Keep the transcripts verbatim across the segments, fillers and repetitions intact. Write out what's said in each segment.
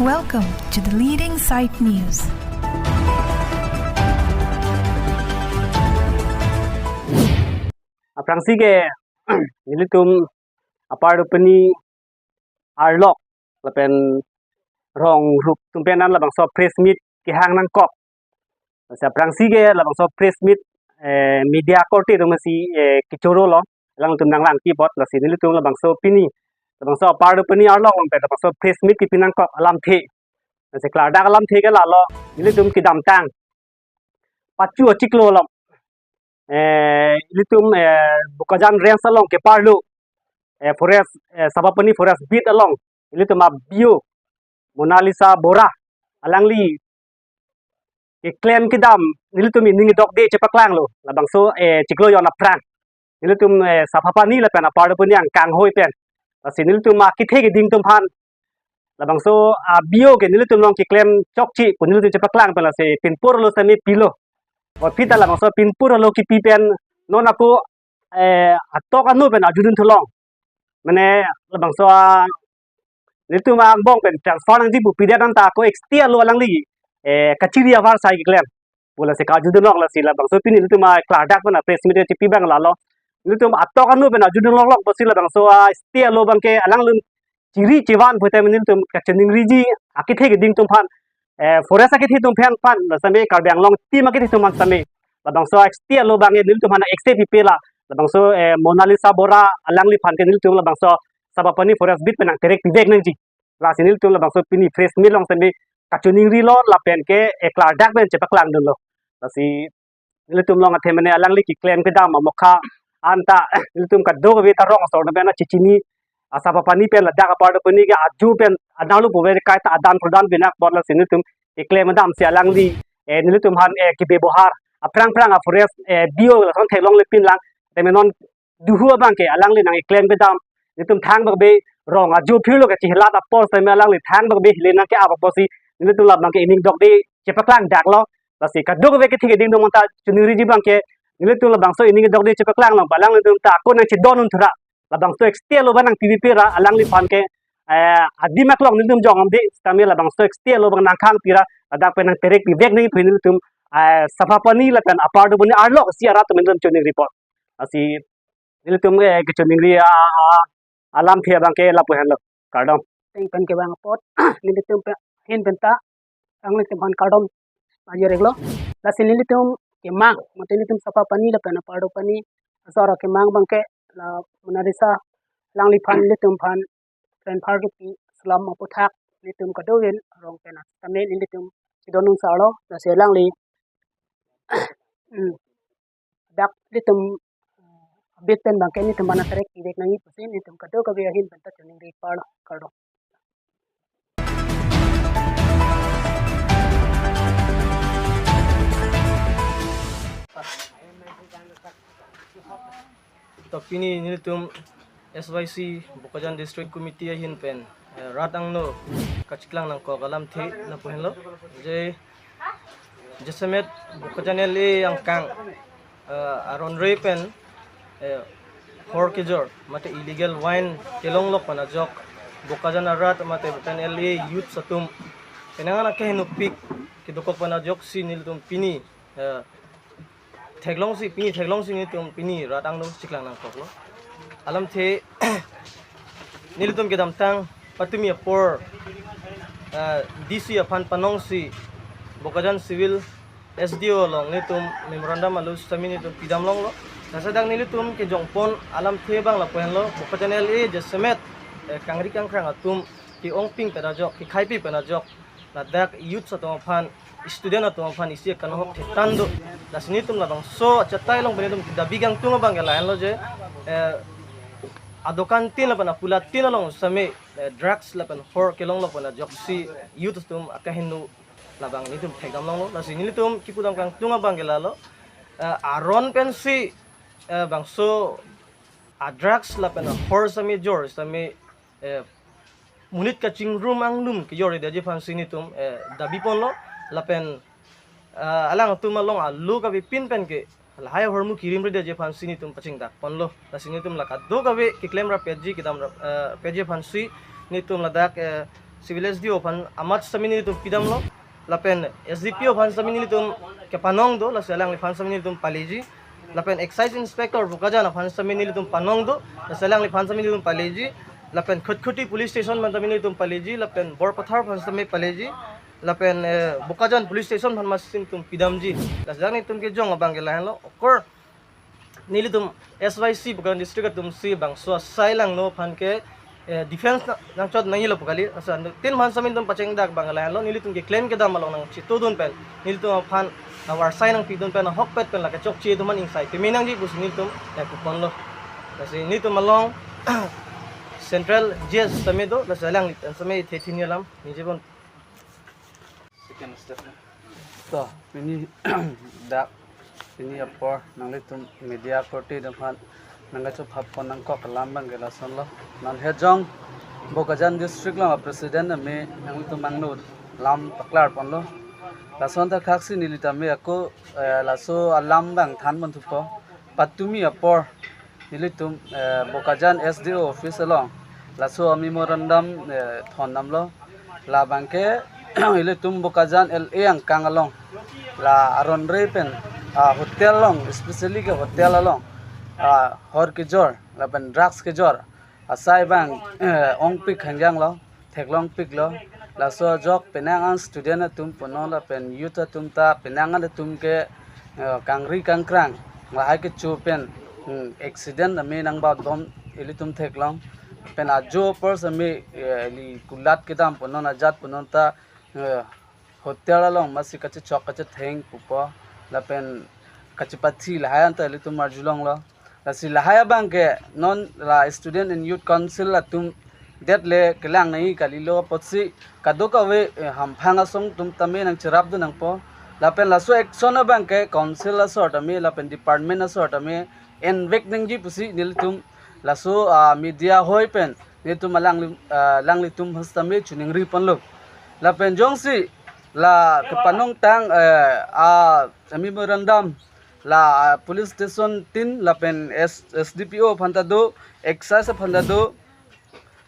Welcome to the leading site news. Aphrangsi ke nelitum apar dopani arlok lapen rong rup atum pen an labangso press meet kehang nangkok. Lasi aphrangsi ke labangso press meet, eh, media korte atum si, eh, kechoro lo, alangtum nanglang kipot, lasi nelitum labangso pini labangso apar dopani arlok along pen labangso press meet kepi nangkok alamthe. Lasi klardak alamthe ke lalo, nelitum kedamtang pachu achiklo along, eh, ilitum, eh, Bokajan Range along keparlo, eh, forest, eh, Sapapani Forest Beat along ilitum a-B O Monalisa Bora alangli keklem kedam nelitum ining dokde chepaklanglo, labangso, eh, chiklo jon aphrang. Nelitum, eh, Sapapani lapen apar dopani angkang hoi pen, lasi nelitum akethe keding atum aphan labangso a-B O ke nelitum along keklem chokche pu nelitum chepaklang pen lasi pinpur lo semi pilo. Aphi ta labangso pinpur lo kipi pen non ako, eh, atok anu pen ajudun thulong. Mane labangso a nelitum angbong pen transfer nangji pu pidet anta ako X T alo alangli, eh, kachiri avar sai keklem pu lasi kajudun lok, lasi labangso pini nelitum aklardak pen a-press meet chepi abang lalo. Nelitum atok anu pen ajudun lok lok pusi labangso a-X T alo abangke alanglun chiri chevan pu te nelitum kachiningriji akethe keding atum aphan, eh, forest akethe atum aphan aphan, la sami Karbi Anglong team akethe atum aphan sami labangso X T alo abang nelitum aphan accept pipe la, labangso, eh, Monalisa Bora alangliphan ke nelitum labangso Sapapani Forest Beat pen nangterek pivek nangji. Lasi nelitum labangso pini press meet along sami kachiningrilo lapen ke, eh, klardak pen chepaklangdunlo. Lasi nelitum along athe mane alangli keklem kedam amokha anta nelitum kadokave ta rong asor na pen chechini, a Sapapani pen ladak apar dopani ke aju pen anarlo puve kaita adan prodan binak bot, lasi nelitum keklem kedam si alangli, eh, nelitum aphan, eh, kebebohar aphrang phrang a-forest, eh, B O lason theklongle pinlang, tame non duhu abangke alangli nangkeklem kedam, nelitum thangbak ave, rong aju phirlo kachehelat apor sami alangli thangbak ave hile nangke-ap apotsi nelitum labangke ining dokde chepaklangdaklo. Lasi kadokave kethe keding atum anta chiningriji abangke nelitum labangso ining dokde chepaklang along alanglitum ta ako nangchedondun thura, labangso X T alo abang nangpipe ra alangliphan ke, eh, adim aklong nelitum jong amde, sami labangso X T alo abang nangkhang pira, ladak pen nangterek pivek nangji pu nelitum, eh, Sapapani lapen apar dopani arlok isi arat atum nelitum chiningri apot. Lasi nelitum, eh, kechoningri a, a, alamthe abangke lapu henlo. Kardom. Teng pen kevang apot nelitum pen ahin pen ta nanglitum aphan kardom pajir-iklo. Lasi nelitum kemang, mate nelitum Sapapani lapen apar dopani asor akemang abangke la Monalisa alangliphan nelitum aphan transfer kepi selam aputhak nelitum kadokave arong pen sami nelitum chedondun sarlo, lasi alangli, hmm, dak nelitum, eh, beat pen abangke nelitum aphan terek pivek nangji pusi nelitum kadokave ahin pen ta chiningri parlo, kardom. To pini nelitum S Y C Bokajan District Committee ahin pen, eh, rat angno kacheklang nangkok alamthe lapu henlo. Je, jasemet Bokajan L A angkang, eh, aron re pen, eh, hor kejor mate illegal wine kelonglok pen ajok Bokajan arat mate Bokajan L A youth atum penang an akehingno pik kedokok pen ajoksi nelitum pini, eh, theklongsi, pini theklongsi nelitum pini rat angno cheklang nangkoklo. Alamthe nelitum kedamtang patumi apor, eh, D C aphan panongsi Bokajan Civil S D O along nelitum memorandum alo sami nelitum pidam longlo. Lasi dak nelitum kejongpon alamthe abang lapu henlo, Bokajan L A jasemet, eh, kangri kangkrang atum ke-ongping pen ajok, kekhaipi pen ajok ladak youth atum aphan, student atum aphan isi akanghok thetan do. Lasi nelitum labangso achatai along pen nelitum dabi kangtung abangke lahenlo je, eh, adokan tin lapen apula tin along sami, eh, drugs lapen hor kelonglok pen ajoksi youth atum akehingno labang nelitum thekdam longlo. Lasi nelitum kipudam kangtung abangke lalo, eh, aron pensi, eh, bangso a-drugs lapen ahor sami jor sami, eh, monit kachingrum anglum kejor-ikdetji aphansi nelitum, eh, dabi ponlo lapen, eh, alangtum along alo kave pin pen ke lahai ahormu kirimredetji aphansi nelitum pachingdak ponlo. Lasi nelitum la kadokave keklem rapetji kedam rap, eh, petji aphansi nelitum ladak, eh, civil S D O aphan amat sitame nelitum pidamlo. Lapen S D P O aphan sitame nelitum kepanong do, lasi alangliphan sitame nelitum paleji. Lapen excise inspector Bokajan aphan sitame nelitum panong do, lasi alangliphan sitame nelitum paleji. Lapen Khatkhati police station aphan sitame nelitum paleji. Lapen Borpathar aphan sitame paleji. Lapen, eh, Bokajan police station aphan mas nelitum pidamji. Lasi nelitum kejong abang ke lahenlo. Okor nelitum S Y C Bokajan district atum si bangso asai langno aphan ke, eh, defense na, nangchot nangjilo pu kali. Lasi anuttin aphan sitame nelitum pachengdak abang lahenlo, nelitum keklem kedam along nangchitudun pen, nelitum aphan avarsai nangpidun pen, ahokpet pen lake chokche atum aphan ingsai peme nangji pusi nelitum, eh, kuponlo. Lasi nelitum along Central G S sitame do, lasi alangliphan sitame the thini alam ningje pon. Second step. To, pini dak, pini apor nanglitum media korte atum aphan nangkachophap pon nangkok alam abang ke lasonlo. Non hejong Bokajan district along president ame nanglitum angno lam paklar ponlo. Lason ta khaksi neli tame ako, eh, laso alam abang than pon thupo. Patumi apor nelitum, eh, Bokajan S D O office along laso a-memorandum, eh, thon damlo. Labang ke ilitum Bokajan L A angkang along, la aron re pen, ah, hotel along, especially ke hotel along, ah, hor kejor lapen drugs kejor asai abang, eh, ongpik hangjanglo, theklongpiklo. Laso ajok penang an student atum punon lapen youth atum ta penang an atum ke, eh, kangri kangkrang lahai kecho pen, hmm, accident ame nangbat bom ilitum theklong. Pen ajo apor sitame, eh, ili kulat kedam punon ajat punon ta, eh, hotel along masi kachechok kachetheng pupo lapen kachepathi lahai anta ilitum arjulonglo. Lasi lahai abang ke non la Student and Youth Council atum det le kelang nangji kalilo apotsi kadokave, eh, hamphang asong atum tame nangcherapdun nangpo. Lapen laso action abang ke council asor tame lapen department asor tame envek nangji pusi nelitum laso, ah, media hoi pen nelitum alangli, ah, alanglitum aphan sitame choningri ponlo. Lapen jongsi la kepanongtang, eh, a, a-memorandum la, ah, police station tin lapen S, S D P O aphan ta do, excise aphan ta do,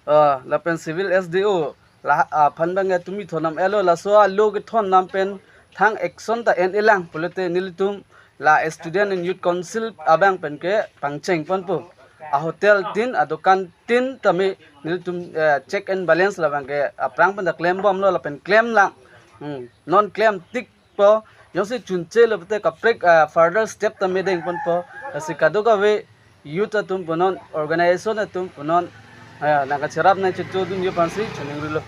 ah, lapen civil S D O la, ah, aphan abang ke tumi thon nam elo, laso alo kethon nam pen thang action ta en-elang pulote nelitum la Student and Youth Council abang pen ke pangcheng ponpo. A hotel tin, adokan tin tame nelitum, eh, check and balance labang ke aphrang pen ta klem bomlo lapen klemlang. Hmm, non klem tik po, jongsi chunche lo pute kaprek, ah, further step tame deng ponpo. Lasi kadokave youth atum punon, organization atum punon, ah, nangkacherap nangchitudunji aphansi choningrilo.